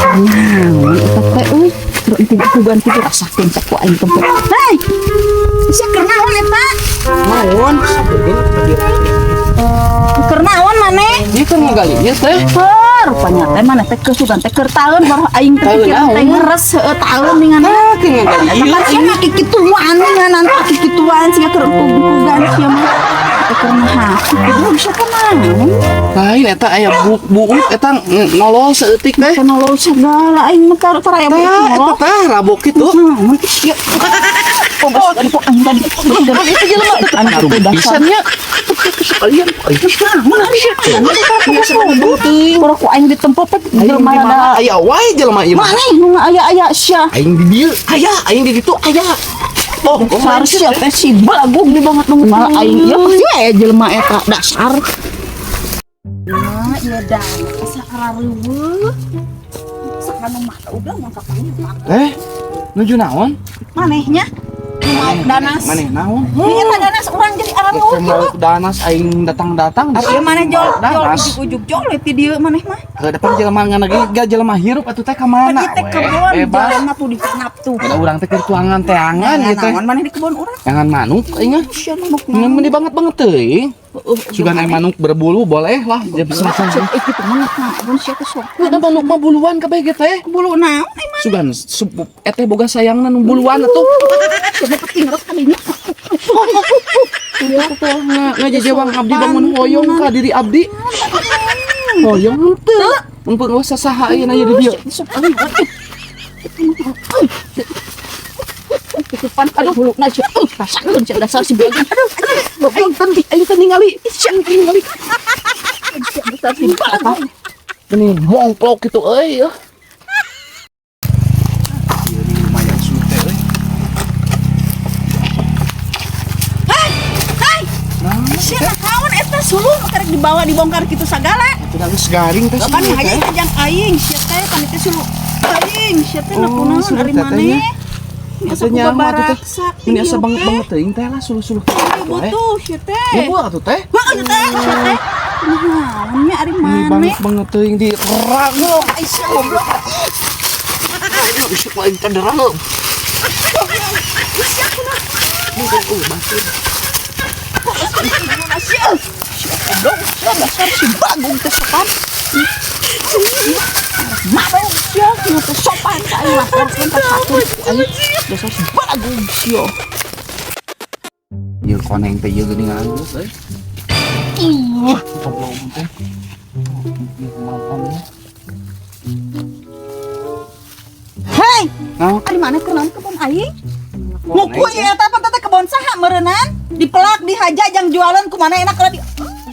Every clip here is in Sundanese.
Naon eta teh euy? Terus entug-entugan kitu rasakeun teh ku aing tempe. Hei! Sia keur naon eta? Naon? Keur naon maneh? Ieu kan ngagali ieu teh. Heuh, rupanya teh maneh teh keur sugan teh keur taeun baru aing teh Taeun pikiran teh naon? ngeres heueuh taeun ningan. Ah, keur ngagali Eta ieu. kan sia mah kikituan ningan kikituan sia keur entug-entugan sia mah. Teh keur naha? Kudu bisa ka naon? Lain eta aya buuk eta nolol saeutik teh. Teh nolol segala aing mah tar aya buuk Tah, eta nolol. tah rabok kitu. Naon sia? Oh, ku aing tadi. Itu jelema teh ngaruh pisan nya. Sekalian aing Kurang ku aing ditempo pet aing jelema di mana ada. aya wae jelema ieu mah. Mana nu aya-aya sia? Aing di dieu aya, aing di ditu aya. Oh, Dasar sia teh si belagung di banget banget malah aing ieu pasti aya jelema eta dasar. Nah, ieu dah asa arareuweuh. Sakana mah udah mau kapan? Eh, nuju naon? Manehnya nu mau danas. Maneh naon? Ini eta danas urang jadi arareuweuh Mau kitu. danas aing datang-datang. Ari ieu maneh jol jol Danas. ujug-ujug jol ti dieu maneh mah. Ke depan jelema ngan lagi ga jelema hirup atuh teh ka mana Pergi teh we? kebon Bebas. jelema tuh di kanap tuh. Ada urang teh keur tuangan teangan ieu teh. Naon maneh di kebon urang? Jangan manuk aing ah. Sia manuk Ngan meni banget banget teuing. Sugan aing manuk berbulu boleh lah jam semacam. Eh gitu manuk naon sia teh sok. Udah manuk mah buluan kabeh ge teh. Bulu naon ai mah? Sugan eteh boga sayangna nu buluan atuh. Sia penting rek kadinya. Tuh ngajejewang abdi bangun hoyong ka diri abdi. Hoyong henteu. Mun peung sasaha ayeuna aya di dieu. Tutupan aduh hulukna sia. Rasakeun sia dasar si belagu. Aduh, Aing teh aing teh ningali. Sia ningali. sia dasar si belagu. Ini mongplok gitu euy. Ieu nih lumayan sulit teh euy. Hai, hai. Nah, Sia naon eta suluh karek dibawa dibongkar kitu sagala. itu dah geus garing teh Kan suluh hayang teh. jang aing sia teh pan itu suluh aing sia teh Oh, nakunaon suluh ari tetehnya. maneh. Ini asa Atuh nyaho atuh teh. baraksa. Ini asa banget banget teuing teh lah suluh-suluh. Butuh sia teh. Butuh atuh teh. Heeh teh sia teh. Naonnya ari Ini maneh? banget banget teuing di rago. Ai sia goblok. Ayo isuk lain teh derago. Sia kunaon? Oh, batur. Sia. Sia goblok sia dasar si bagong teh sopan. Madog sia nu teh sopan ka aing laporkeun ka satu aing dasar si bagong sia. Ieu koneng teh ieu geuningan geus euy. Goblok teh. Hei, Naon? ari maneh keur naon kebon aing? Nguku ieu eta pan teh kebon saha meureunnan? Dipelak dihaja jang jualan kumana enak kalau di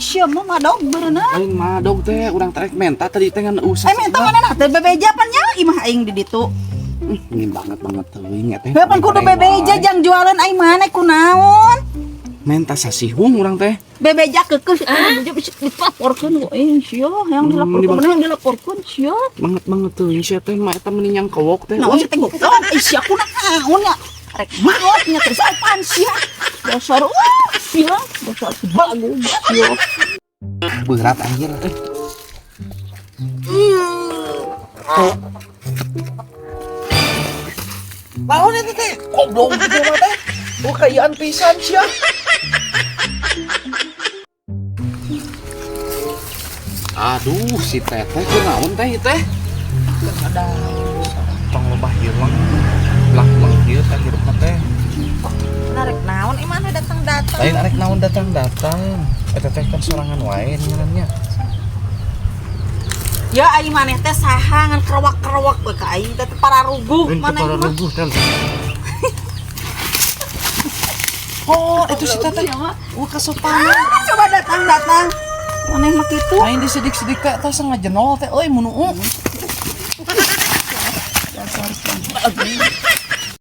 sia mah madog meureunnan. Lain madog teh urang tarik menta tadi teh ngan usah. Eh menta mana teh bebeja pan nya imah aing di ditu. Ini banget banget teuing teh. Heuh pan kudu bebeja jang jualan aing maneh kunaon? Menta sasihung urang teh. Bebeja keukeuh bebeja bisa dilaporkeun ku aing sia yang dilaporkeun mana yang dilaporkeun sia. Banget banget teuing sia teh mah eta meni nyangkewok teh. Naon sia teh goblok eh sia kunaon nya? Rek maot nya teh sopan sia. Dasar sia dasar si bagong sia. Berat anjir teh. Naon eta teh? Goblok gitu mah teh. Oh, kayaan pisan sia. Aduh, si teteh kunaon teh ieu teh? Tong loba hilang. Lah ieu teh hirup mah teh. Narik naon imana datang-datang. Lain arek naon datang-datang. Eta teh kan sorangan wae ngarannya. Ya ai maneh teh saha ngan kerowak-kerowak we ka aing teh pararuguh maneh mah. teh. Oh, itu si teteh. Wah, kasopanan. Ah, coba datang-datang. Maneh mah kitu. Aing disidik-sidik teh teh sengaja nol teh euy munuu.